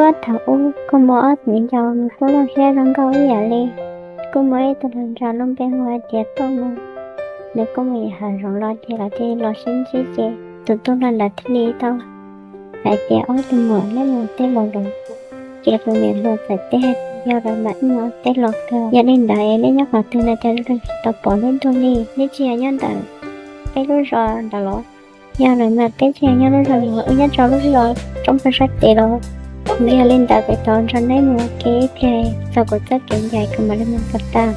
Ob thaum ub kuj muaj ob tug viv ncaus nws kuj zoo siab zoo nkauj ib yam li. Kuj muaj ib tug hluas nraug lub npe hu hais tias Tooj no, nws kuj mus yos hav zoov los ces lawv thiaj los sib ntsib ces tus tub hluas ntawd thiaj li tau hais tias, Ob tug muam, neb mus ua teb los los? Ces tus niam hluas txawm teb hais tias, Yog lawm mas, wb mus ua teb los kawg. Yog li ntawd es neb nyob qhov twg no cas zoo li tsis tau pom neb nrog li? Neb tsis yog nyob ntawm peb lub zos ntawd los? Yog lawm mas peb tsis yog nyob lub zos los, wb nyob rau lub zos roob puag sab tid los. Yog li ntawd kuv thov nrog neb mus ua ke ib pliag, txog kuv txoj kev ncaim kuv mam li mus kom tag.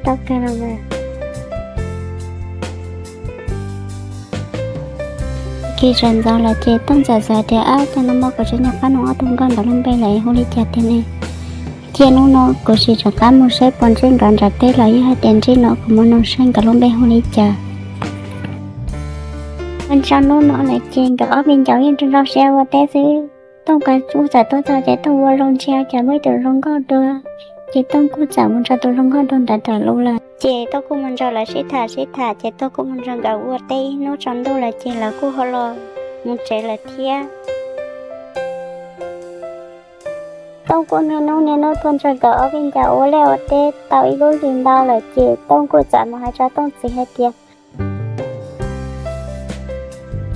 Tau kawg los mas. Khi sawv ntxov lawm ces Tooj txawm xav tias, Ab, cas no mas kuv tsis nco qab nug ob tug nkauj ntawd lub npe lawm, hu li cas tiag ne? Cia hnub no kuv sim rov qab mus saib puas ntsib nkawd nram teb los yog hais tias ntsib no kuv mus nug saib nkawd lub npe hu li cas. Ua tsaug, hnub no lawm ces nkawd ob viv ncaus yeej nrog nrog siab ua teb xwb. Tooj kuj txawm tuaj txog ces Tooj ua zoo ntshe cas muaj ib tug hluas nkauj dua, ces Tooj kuj txawm mus nrog tus hluas nkauj dua ntawd tham lus lawm. Ces Tooj kuj mus nrog lawv sib tham sib tham ces Tooj kuj mus nrog nkawd ua teb ib hnub tsaus ntuj lawm ces lawv kuj ho los mus tsev lawm thiab. Tooj kuj niaj hnub niaj hnub tuaj nrog nkawd ob viv ncaus ua liaj ua teb tau ib lub hlis ntau lawm ces Tooj kuj txawm mus hais rau Tooj txiv hais tias,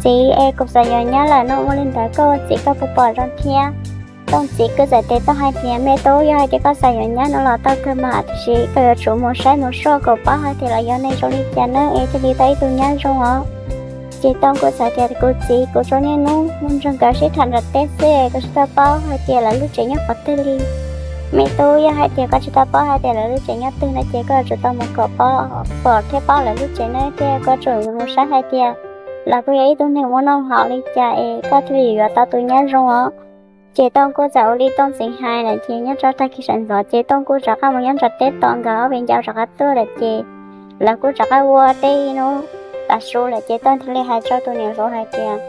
Txiv es, kuv xav yuav nyab lawm no, ua li ntawd koj ua txiv koj puas pom zoo thiab? Tooj txiv kuj txawm teb Tooj hais tias, Me tub, yog hais tias koj xav yuav nyab no los tau kawg mas, tiam sis koj yuav tsum mus saib mus soj kom paub hais tias lawv yog neeg zoo li cas nawb es thiaj li tau ib tug nyab zoo os. Ces Tooj kuj txawm tias, Kuv txiv, kuv tsuas niaj hnub mus nrog nkawd sib tham nram teb xwb, kuv tsis tau paub hais tias lawv lub tsev nyob qhov twg li. Me tub, yog hais tias koj tsis tau paub hais tias lawv lub tsev nyob twg no ces koj yuav tsum tau mus kom pom thiab paub lawv lub tsev nawb, thiab koj yuav tsum mus saib hais tias lawv puas yog ib tug neeg muaj noj haus li cas es koj thiaj li yuav tau tus nyab zoo os. Ces Tooj kuj txawm ua li Tooj txiv hais lawm ces nyob rau tag kis sawv ntxov ces Tooj kuj rov qab mus nyob nram teb tos nkawd ob viv ncaus rov qab tuaj lawm ces lawv kuj rov qab ua teb ib hnub tav su lawm ces Tooj thiaj li hais rau tus niam hluas hais tias,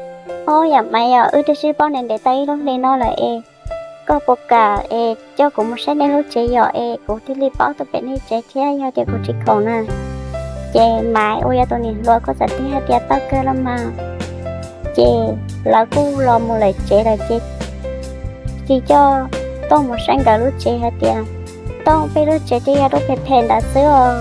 Ob yam Maiv, yog wb twb sib paub ntev ntev tau ib lub hli no lawm es koj puas kam es coj kuv mus saib nej lub tsev yom es kuv thiaj li paub tuaj pem nej tsev thiab yog tias kuv tsis khoom na. Ces Maiv uas yog tus niam hluas kuj txawm teb hais tias, Tau kawg los mas. Ces lawv kuj los mus lawm tsev lawm ces txiv coj Tooj mus saib nkawd lub tsev hais tias, Tooj, peb lub tsev twb yog lub phem phem ntawd xwb os.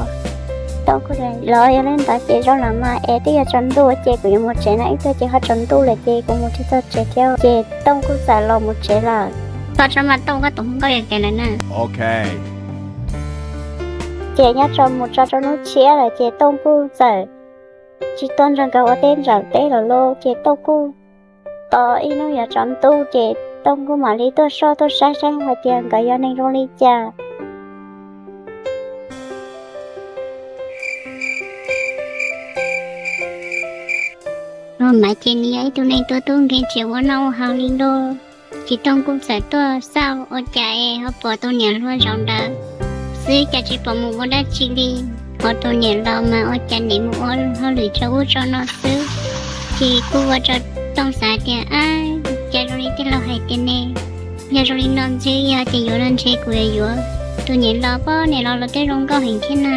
Tooj kuj tias, Los yog li ntawd ces zoo lawm mas, es twb yog tsaus ntuj ces kuv yuav mus tsev na, ib pliag ces ho tsaus ntuj lawm ces kuv mus tsis txog tsev thiab. Ces Tooj kuj txawm los mus tsev lawm. Txog tso mas Tooj, koj tus hluas nkauj yuav kev lawm na. Ces nyob rau mus tso rau hnub tshiab lawm ces Tooj kuj txawm tsis tuaj nrog nkawd ua teb nram teb lawm lauj. Ces Tooj kuj tos ib hnub yuav tsaus ntuj ces Tooj kuj mam li tuaj soj tuaj saib saib hais tias nkawd yog neeg zoo li cas. Maiv ces nws yog ib tug neeg tuag tub nkeeg tsis ua noj ua haus li lauj. Ces Tooj kuj txawm tuaj xauj ua cas es ho pom tus niam hluas zaum ntawd xwb, cas tsis pom mus ua dab tsi li. Ho tus niam laus mas ua cas nim mus ua hauj lwm tso ub tso no xwb. Ces kuj ua rau Tooj xav tias, Ab, cas zoo li tij laug hais tias ne, yog zoo li no ntxwb yog tias yuav no ntshe kuv yuav yuav tus niam laus, pab niam laus los twb zoo nkauj heev thiab na.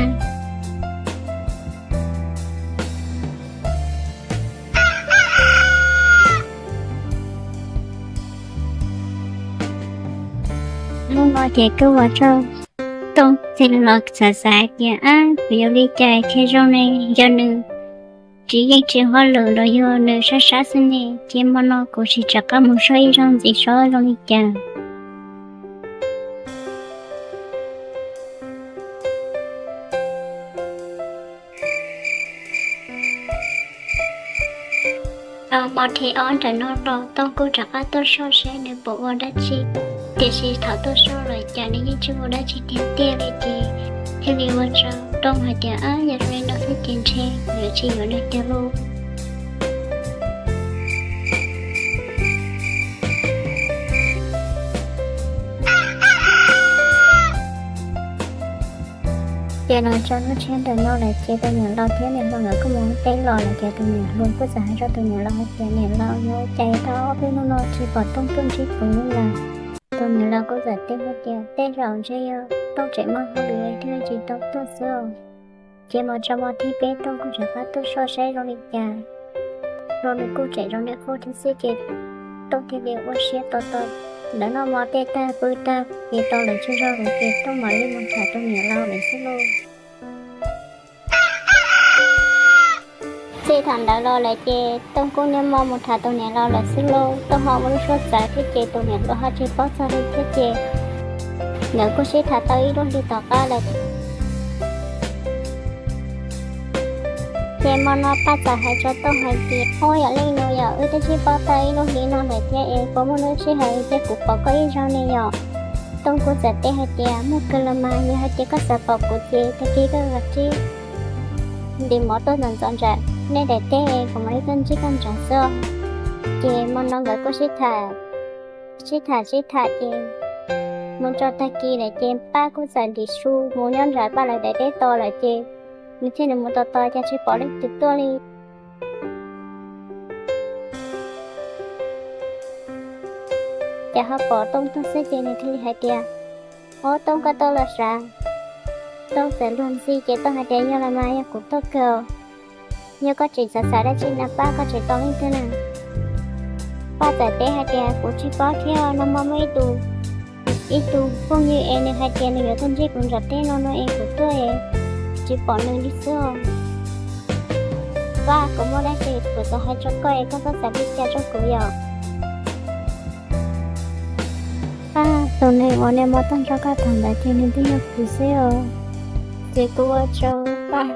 Hnub no ces kuj ua rau Tooj txij los xav xav hais tias, Ab, kuv yuav li cas thiaj zoo ne? Yog nws tsis yeej tsis hauj lwm los yog nws sab sab xwb ne, ces hmo no kuv sim rov qab mus soj ib zaug ntxiv saib zoo li cas. Tau hmo thib ob ntawm no los Tooj kuj rov qab tuaj soj saib nws puas ua dab tsi. Tiam sis thaum tuaj soj los cas nws yeej tsis ua dab tsi tiag tiag li ces thiaj li ua rau Tooj hais tias, Ab, yog zoo li no xwb ces ntshe yuav tsis yuav nws tiag lauj. Ces los txog hnub tshiab ntawm no lawm ces tus niam laus thiab niam hluas nkawd kuj mus ua teb los lawm ces tus niam hluas kuj txawm hais rau tus niam laus hais tias, Niam laus, yog ua cas tau ob peb hnub no tsis pom Tooj tuaj ntsib kuv li lawm? Tus niam laus kuj txawm teb hais tias, Tej zaum ntshe yog Tooj tseem muaj hauj lwm thiaj li tsis tau tuaj xwb os. Ces mus txog hmo thib peb Tooj kuj rov qab tuaj soj saib zoo li cas los nws kuj tseem zoo li qub thiab xwb ces Tooj thiaj li ua siab tos tos Lawv noj mov tej tag pw tag ces tau lawv tsaug zog lawm ces Tooj mam li mus tham tus niam laus lawm xwb lauj. Txij thaum ntawd los lawm ces Tooj kuj niaj hmo mus tham tus niam laus lawm xwb lauj. Tooj ho ua lub suab txawv thiab ces tus niam hluas ho tsis paub txog li thiab ces nkawd kuj sib tham tau ib lub hlis tom qab lawm. Ces hmo no Paj txawm hais rau Tooj hais tias, Ub, yog li no yog wb twb sib paub tau ib lub hlis no lawm thiab es puas muaj lub sij hawm thiab kuv pom koj ib zaug ne yom? Tooj kuj txawm teb hais tias, Muaj kawg los mas, yog hais tias koj xav pom kuv ces tag kis koj los tsev ntim mov tuaj ntxov ntxov ntsam nej daim teb, kuv mam li tuaj ntsib koj nrad xwb. Ces hmo no nkawd kuj sib tham, sib tham sib tham ces mus txog tag kis lawm ces Paj kuj txawm ntim su mus nyob nram Paj lawv daim teb tos lawm ces nws thiaj li mus tos tos cas tsis pom leej twg tuaj li. Ces ho pom Tooj tuaj xwb ces nws thiaj li hais tias, Ob, Tooj, koj tuaj los sav? Tooj txawm luag ntxhi ces Tooj hais tias, Yog los mas, yog kuv tuaj kawg. Yog koj tseem xav xav dab tsi na Paj, koj tseem tos leej twg na? Paj txawm teb hais tias, Kuv tsis paub thiab, nag hmo muaj ib tug, ib tug phooj ywg es nws hais tias nws yuav tuaj ntsib kuv nram teb no no es kuv tuaj es tsis pom nws li xwb. Paj, kuv muaj dab tsi kuv xav hais rau koj es koj txhob xav li cas rau kuv yom? Paj, tus neeg uas niaj hmo tuaj nrog koj tham ntawd ces nws twb yog kuv xwb os. Ces kuv ua rau Paj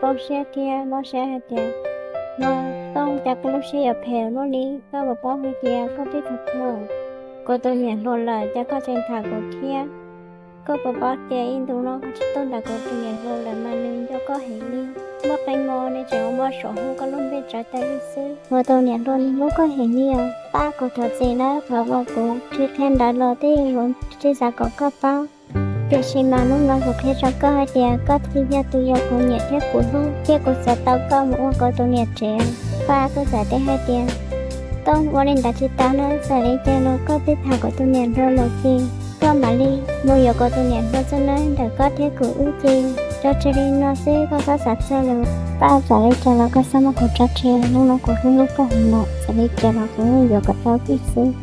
poob siab thiab mob siab hais tias, Tooj, cas koj lub siab yuav phem luaj li, koj puas paub hais tias koj twb tham txog kuv tus niam hluas lawm cas koj tseem tham kuv thiab? Koj puas paub tias ib ntus no koj tsis tuaj nrog kuv tus niam hluas lawm mas nws nco koj heev li. Muaj qee hmo nws tseem ua mov saum hauv koj lub npe tsawv tas li xwb. Kuv tus niam hluas nws hlub koj heev li os. Paj, kuv thov txim nawb, qhov uas kuv tsis qhia ntawd los twb yog kuv tsis xav kom koj paub. Tiam sis mas hnub no kuv qhia rau koj hais tias koj thiaj yog tus uas kuv nyiam thiab kuv hlub, thiab kuv xav tau koj mus ua kuv tus niam tsev. Paj kuj txawm teb hais tias, Tooj, ua li ntawd tsis tau nawb, txawm li cas los koj twb tham kuv tus niam hluas lawm ces koj mam li mus yuav kuv tus niam hluas xwb nawb, ntawm koj thiab kuv wb ces tso tseg li no xwb, koj txhob xav txog lawm. Paj, txawm li cas los koj txhob muab kuv tso tseg, hnub no kuv hlub hlub koj heev lawm, txawm li cas los kuv yuav kom tau koj xwb.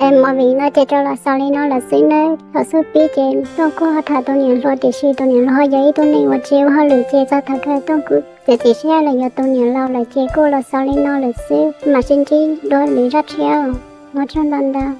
Es movie no ces rau los xaus li no lawm xwb nawb. Thaum xub pib ces Tooj kuj ho tham tus niam hluas tiam sis tus niam hluas ho yog ib tug neeg uas tsis ua hauj lwm ces txog thaum kawg Tooj kuj txiav txim siab los yuav tus niam laus lawm ces kuj los xaus li no lawm xwb. Mam sib ntsib dua lwm zaj tshiab, ua tsaug ntau ntau.